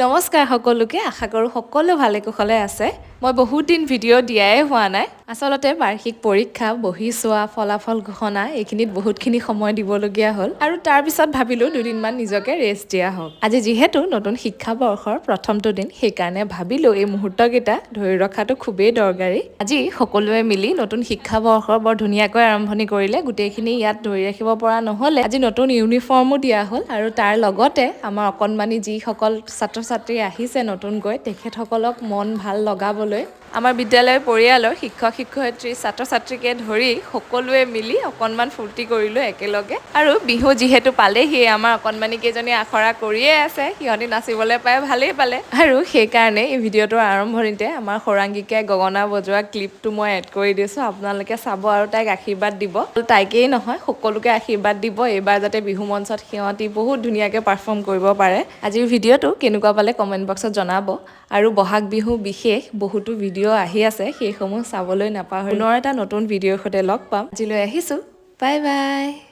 নমস্কাৰ সকলোকে, আশা কৰোঁ সকলো ভালে কুশলে আছে। মই বহুত দিন ভিডিঅ' দিয়াই হোৱা নাই। আচলতে বাৰ্ষিক পৰীক্ষা, বহি চোৱা, ফলাফল ঘোষণা, এইখিনিত বহুতখিনি সময় দিবলগীয়া হ'ল আৰু তাৰপিছত ভাবিলোঁ দুদিনমান নিজকে ৰেষ্ট দিয়া হওক। আজি যিহেতু নতুন শিক্ষাবৰ্ষৰ প্ৰথমটো দিন, সেইকাৰণে ভাবিলোঁ এই মুহূৰ্তকেইটা ধৰি ৰখাটো খুবেই দৰকাৰী। আজি সকলোৱে মিলি নতুন শিক্ষাবৰ্ষৰ বৰ ধুনীয়াকৈ আৰম্ভণি কৰিলে। গোটেইখিনি ইয়াত ধৰি ৰাখিব পৰা নহ'লে। আজি নতুন ইউনিফৰ্মো দিয়া হ'ল আৰু তাৰ লগতে আমাৰ অকণমানি যিসকল ছাত্ৰ ছাত্ৰী আহিছে নতুনকৈ, তেখেতসকলক মন ভাল লগাবলৈ আমাৰ বিদ্যালয়ৰ পৰিয়ালৰ শিক্ষক শিক্ষয়িত্ৰী, ছাত্ৰ ছাত্ৰীকে ধৰি সকলোৱে মিলি অকণমান ফূৰ্তি কৰিলোঁ একেলগে। আৰু বিহু যিহেতু পালেহিয়ে, আমাৰ অকণমানি কেইজনী আখৰা কৰিয়ে আছে। সিহঁতি নাচিবলৈ পাই ভালেই পালে আৰু সেইকাৰণে এই ভিডিঅ'টোৰ আৰম্ভণিতে আমাৰ সৌৰাংগিকে গগনা বজোৱা ক্লিপটো মই এড কৰি দিছোঁ। আপোনালোকে চাব আৰু তাইক আশীৰ্বাদ দিব। তাইকেই নহয়, সকলোকে আশীৰ্বাদ দিব, এইবাৰ যাতে বিহু মঞ্চত সিহঁতি বহুত ধুনীয়াকৈ পাৰফৰ্ম কৰিব পাৰে। আজিৰ ভিডিঅ'টো কেনেকুৱা পালে কমেণ্ট বক্সত জনাব আৰু বহাগ বিহু বিশেষ বহুতো ভিডিঅ' আহি আছে, সেইসমূহ চাবলৈ নাপাহৰি। পুনৰ এটা নতুন ভিডিঅ'ৰ সৈতে লগ পাম। আজিলৈ আহিছোঁ, বাই বাই।